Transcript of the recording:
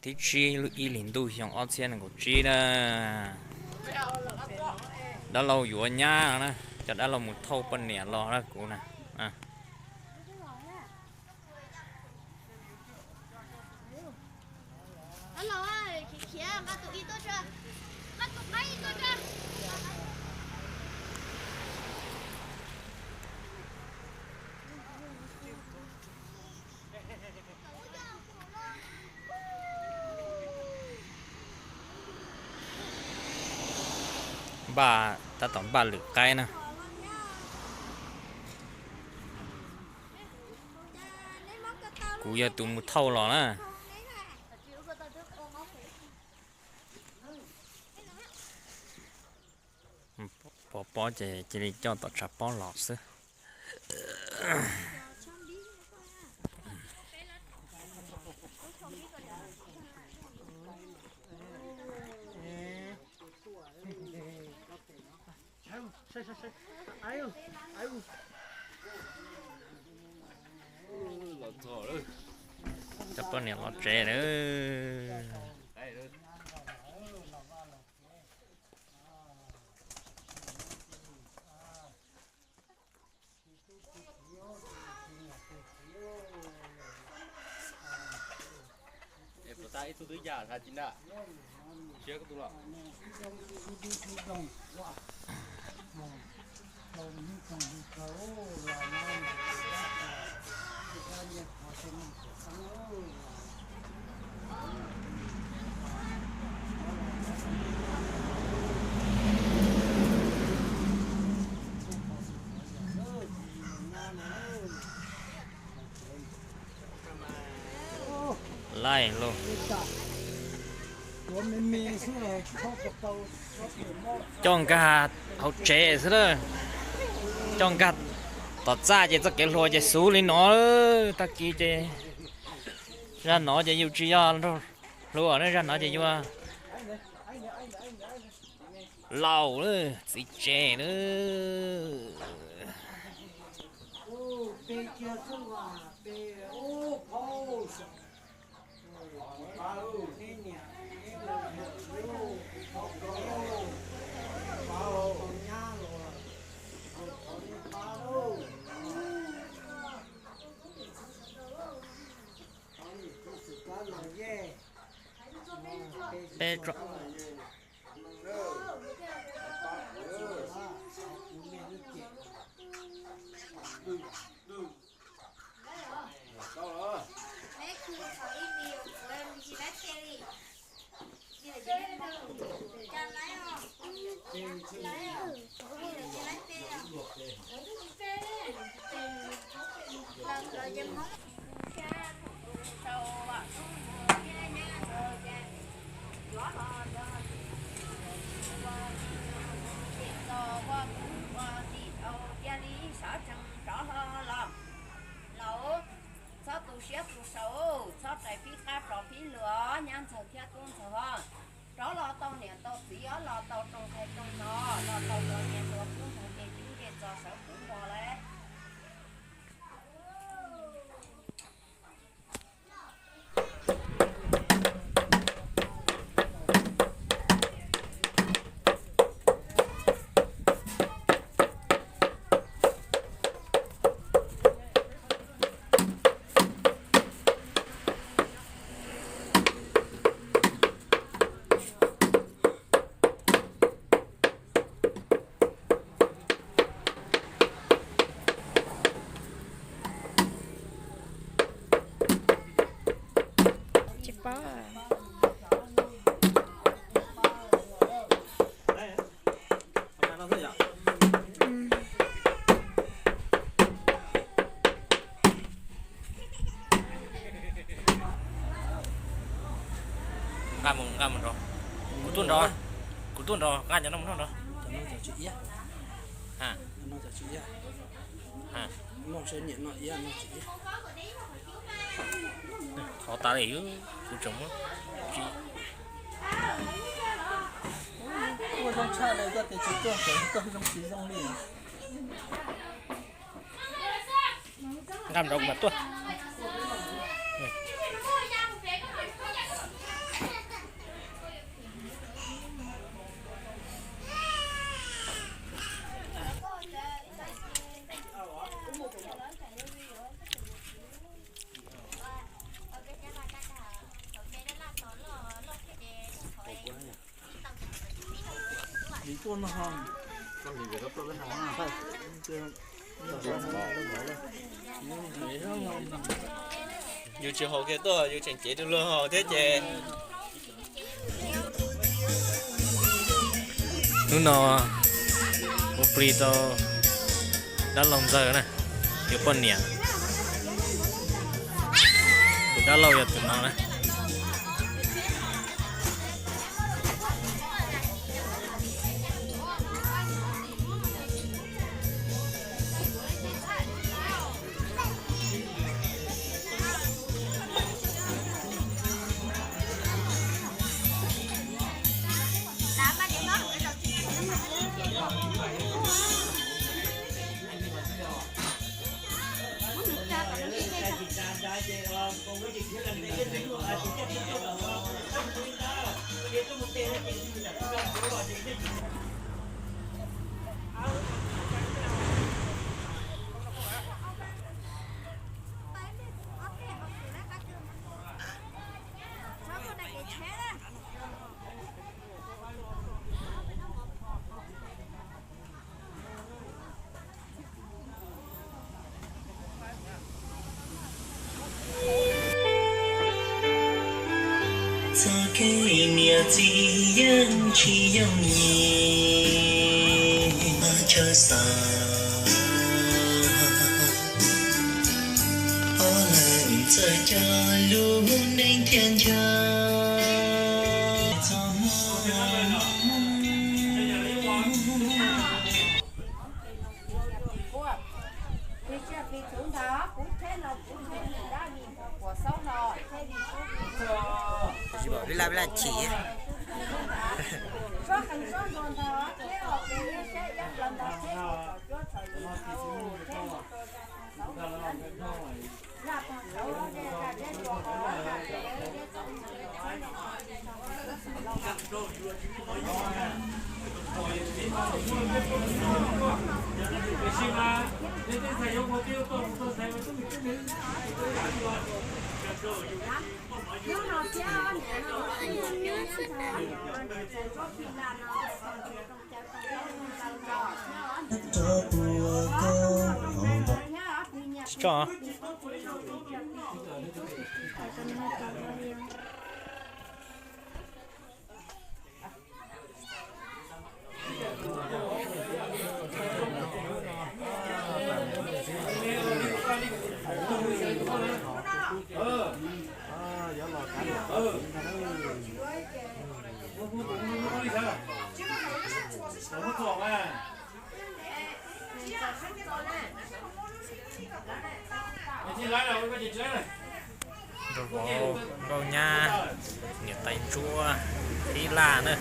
Thib tsib lub ib hlis ntuj xyoo ob txhiab nees nkaum tsib na, dab laug yuav nyab no na, cov dab laug mus thauj poj niam los na kuv na. Npaj, tab tom npaj lwm qaib na. Kuv yog tus mus thauj los na. Pov pob ces cia li coj tom tshav pob los xwb. Cov poj niam los tsev lawm. Laij lauj. Coj nkag hauv tsev xwb na. Coj nkag tom txaj ces txoj kev hluas ces xub li no. Tag kis ces zaj no ces yus tsis yog nraug hluas na, zaj no ces yus laus lawm, txiv tsev lawm. Peb tso. Txhob tu siab tu sau, txhob rais phib qab tso phib luag, nyab ntxawg thiab tub ntxawg os. Rov los tau niam tau txiv os, los tau rooj ntxhais rooj hno, los tau cov niam hluas tub hluas ces cub ncej txos sawv puv npo lawm. Tsis paub. Nqa mus, nqa mus nrog. Kuv tuaj nrog, kuv tuaj nrog nqa cov no mus noj nrog. Qhov tas li, kuv tseem muab tsis. Ua zoo tshaj li, koj tias tsis tuaj, koj zoo tsis zoo li. Nqa mus rau kuv mam tuaj. Yus tsis haus kiag tuaj yus tseem cev rau luag haus thiab ces. Hnub no ua plig rau dab laug ntxawg na, yus poj niam. Tus dab laug yog tus no na. Txoj kev niam txiv yeej tsis yooj yim, chaw xav ob leeg txawj coj lub neej thiab ntshaw. Tsis tso. Nkauj vauv, nkauj nyab, niam tais ntsuab, tib laj na.